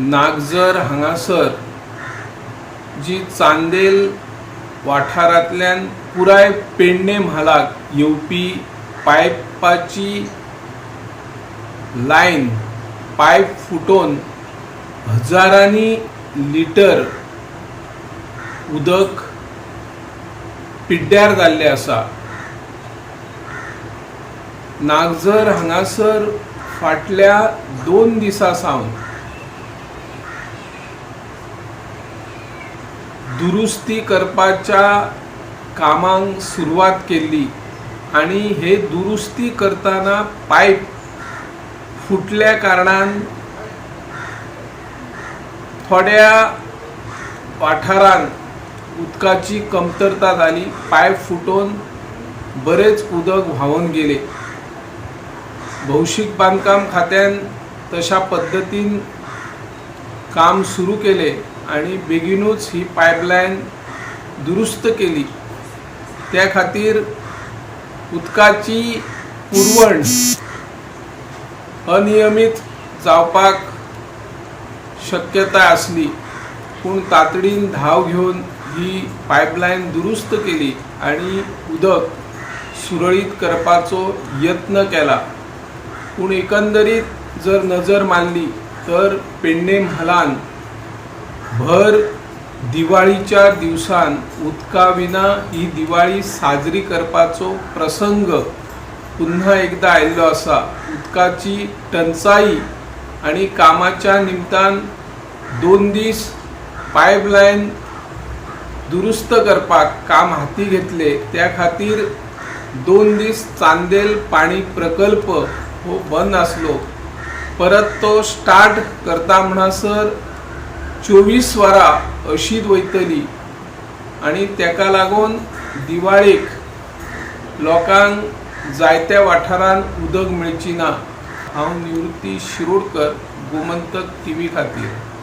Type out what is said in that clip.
नागझर हांगासर जी चांदेल वाठारांतल्यान पुराय पेडणे म्हालाक येवपी पायपाची लायन पायप फुटोवन हजारांनी लिटर उदक पिड्ड्यार जाल्लें आसा. नागझर हांगासर फाटल्या 2 दिसां सावन दुरुस्ती करपाच्या कामांक सुरवात केल्ली आनी हे दुरुस्ती करतना पायप फुटल्या कारणान थोड्या वाठारान उदकाची कमतरता जाली. पायप फुटोवन बरेच उदक व्हांवन गेले. भौशीक बांदकाम खात्यान तशा पद्दतीन काम सुरू केले आनी बेगीनूच ही पायपलायन दुरुस्त केली. त्या खातीर उदकाची पुरवण अनियमीत जावपाक शक्यताय आसली, पूण तातडीन धांव घेवन ही पायपलायन दुरुस्त केली आनी उदक सुरळीत करपाचो यत्न केला. पूण एकंदरीत जर नजर मारली तर पेडणे म्हालान भर दिवाळीच्या दिवसान उदका विना ही दिवाळी साजरी करपाचो प्रसंग पुन्हा एकदा आयिल्लो आसा. उदकाची टंचाई आनी कामाच्या निमतान 2 दीस पायपलायन दुरुस्त करपाक काम हाती घेतले. त्या खातीर 2 दीस चांदेल पाणी प्रकल्प हो बंद आसलो. परत तो स्टार्ट करता म्हणसर 24 वरां अशीच वयतली आनी तेका लागून दिवाळेक लोकांक जायत्या वाठारांत उदक मेळची ना. हांव निवृत्ती शिरोडकर, गोमंतक टीव्ही खातीर.